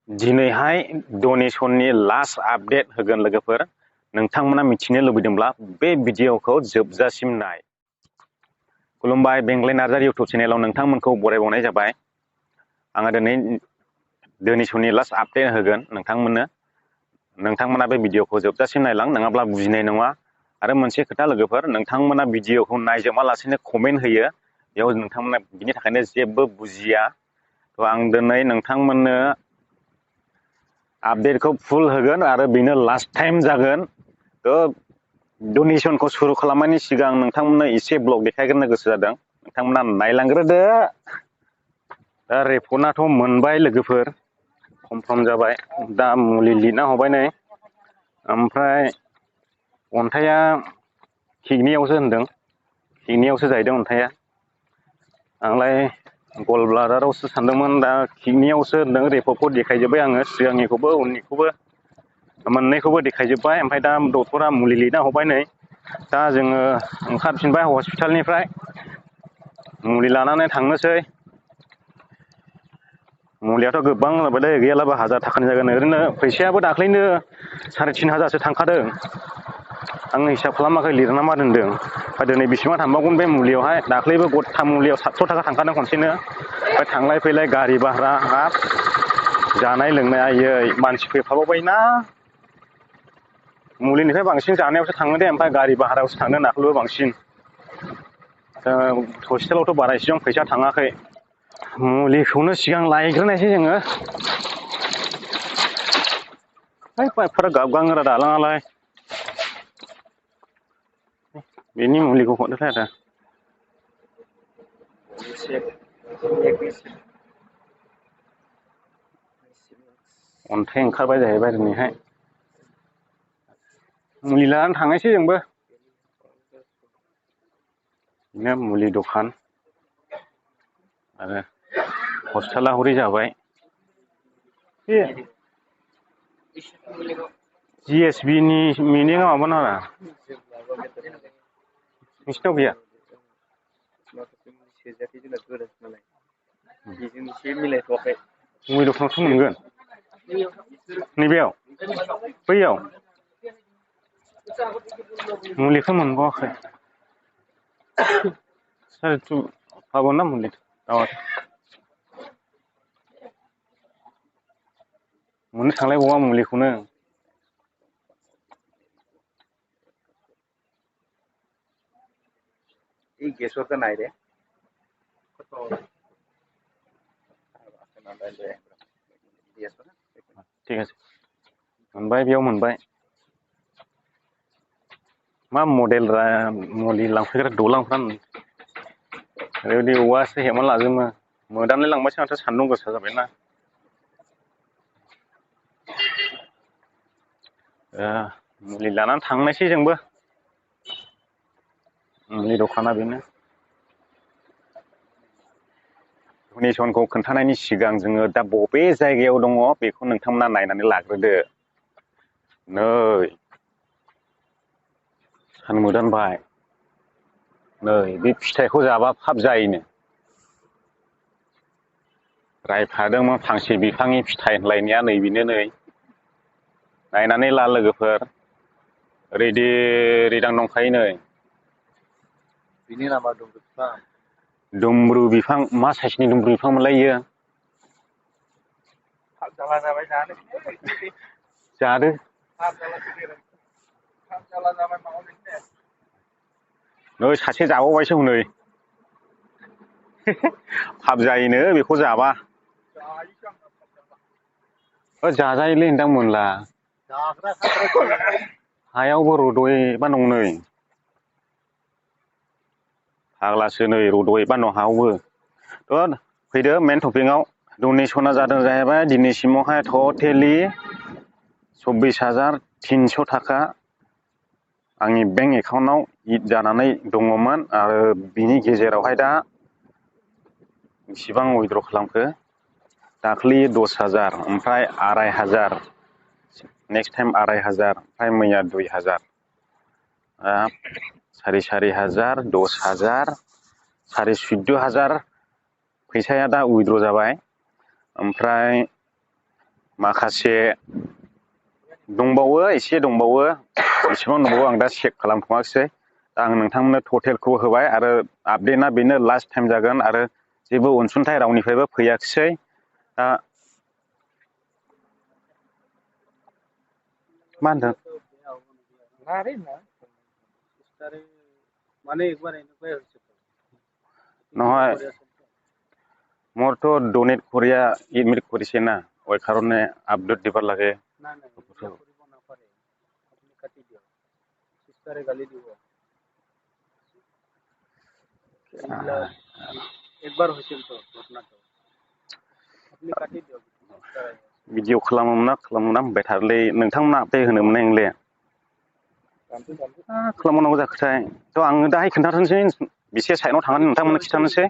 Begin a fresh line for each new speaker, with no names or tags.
दिनैहाय डनेसननि last update होगोन लोगोफोर नोंथांमोना मिथिनो लुबैदोंब्ला बे भिडिअखौ जोबजासिम नाय। खुलुमबाय बेंगलाय नार्जारि इउटुब चेनेलाव नोंथांमोनखौ बरायबावनाय जाबाय। आङो दिनै डनेसननि लास्ट आपडेट होगोन नोंथांमोना बे भिडिअखौ जोबजासिम नायलां नङाब्ला बुजिनाय नङा। आरो मोनसे खोथा लोगोफोर नोंथांमोना भिडिअखौ नायजोबालासिनो कमेन्ट होयो बेयाव नोंथांमोना बिनि थाखायनो जेबो बुजिया। थ' आं दिनै नोंथांमोननो आपडेटखौ फुल होगोन आरो बेनो लास्ट टाइम जागोन। थ' डनेसनखौ सुरु खालामनायनि सिगां नोंथांमोननो एसे ब्लग देखायग्रोनो गोसो जादों। नोंथांमोना नायलांग्रोदो। दा रेपर्टआथ' मोनबाय लोगोफोर कनफार्म जाबाय। दा मुलि लिरना हरबाय नै ओमफ्राय अन्थाइया किडनियावसो होनदों। किडनियावसो जाहैदों अन्थाइया। आंलाय गल ब्लाडारावसो सानदोंमोन दा किडनियावसो होनदों। रेपर्टखौ देखायजोब्बाय आङो सिगांनिखौबो उननिखौबो मोननैखौबो देखायजोब्बाय। ओमफ्राय दा डक्टरा मुलि लिरना हरबाय नै दा जोङो ओंखारफिनबाय हस्पिटालनिफ्राय मुलि लानानै थांनोसै। मुलियाथ' गोबां जाबायलै गैयालाबो 1000 थाखानि जागोन। ओरैनो फैसायाबो दाख्लैनो 3500सो थांखादों। आं हिसाब खालामाखै लिरना मा दोनदों। ओमफ्राय दिनै बेसेबां थांबावगोन बे मुलियावहाय। दाख्लैबो गथा मुलियाव 700 थाखा थांखादों खनसेनो। ओमफ्राय थांलाय फैलाय गारि भारा हाब जानाय लोंनाय आयै मानसि फैफाबावबायना। मुलिनिफ्राय बांसिन जानायावसो थाङो दे। ओमफ्राय गारि भारायावसो थांदों दाखालिबो बांसिन। हस्पिटालावथ' बारा इसेबां फैसा थाङाखै। मुलिखौनो सिगां लायग्रोनायसै जोङो। पाइपफोरा गाबगाङोरा दालाङालाय। बेनि मुलिखौ हरनोसै आरो अन्थाइ ओंखारबाय जाहैबाय दिनैहाय। मुलि लानानै थांनायसै जोंबो। बिदिनो मुलि दखान आरो हस्पिटाला हरै जाबाय। बे GSB नि मिनिङा मामोन आरो नोंसिनाव गैया? मुलि दखानावसो मोनगोन। नैबेयाव बैयाव मुलिखौ मोनबावाखै। पाबोना मुलि मोननो थांलायबावा मुलिखौनो। गेसर का नाय रे ঠিক আছে मोनबाय बेयाव मोनबाय। मा मडेल मुलि लांफैग्रा दलांफ्रा ओरैबायदि औवासो हेबना लाजोबो। मोदानलाय लांबायसो माथो सान्दुं गोसा जाबायना। मुलि लानानै थांनायसै जोंबो। मुलि दखाना बेनो। डनेसनखौ खोन्थानायनि सिगां जोङो दा बबे जायगायाव दङ बेखौ नोंथांमोना नायनानै लाग्रोदो। नै सानमोदानबाय। नै बे फिथाइखौ जाबा फाब जायोनो। रायखादोंमोन फांसे बिफांनि फिथाइ होनलायनाया नै बेनो नै। नायनानै ला लोगोफोर रेडि रेदां दंखायो नै। बिनि नामा दुमब्रु बिफां। दुमब्रु बिफां मा साइसनि दुमब्रु बिफां मोनलाय इयो? जादो। नै सासे जाबावबायसो हनै। फाब जायोनो बेखौ जाबा। जाजायोलै नोंथां मोनला। हायावबो रज'योबा दं नै। फाग्लासो नै रज'योबा दं हायावबो। थ' फैदो मेन टपिकआव। डनेसना जादों जाहैबाय दिनैसिमावहाय टटेलि 24,300 थाखा आंनि बेंक एकाउन्टाव इद जानानै दङमोन। आरो बिनि गेजेरावहाय दा बेसेबां उइद्र' खालामखो दाख्लि 10,000 ओमफ्राय 2,500 नेक्स्ट टाइम 2,500 ओमफ्राय मैया 2,000 4,500 10,000 14,000 फैसाया दा उइद्र' जाबाय। ओमफ्राय माखासे दंबावो एसे दंबावो बेसेबां दंबावो आं दा चेक खालामथ'वाखै दा आं नोंथांमोननो टटेलखौ होबाय आरो आपडेटआ बेनो लास्ट टाइम जागोन आरो जेबो अनसुंथाइ रावनिफ्रायबो फैयाखिसै दा मा होनदों নহয় মোর তো ডোনেট করিয়া এডমিট করেছে না ওই কারণে আপডেট দিবার লাগে
একবার হয়েছিল তো ঘটনাটা আপনি কাটিয়ে দিও
भिडिअ खालामोमोन होनबाय थारलै नोंथांमोना आपडेट होनो मोननाय नंले खालामनांगौ जाखोथाय थ' आङो दाहाय खोन्थाथोंसै बेसे साइडआव थांनानै नोंथांमोननो खिन्थानोसै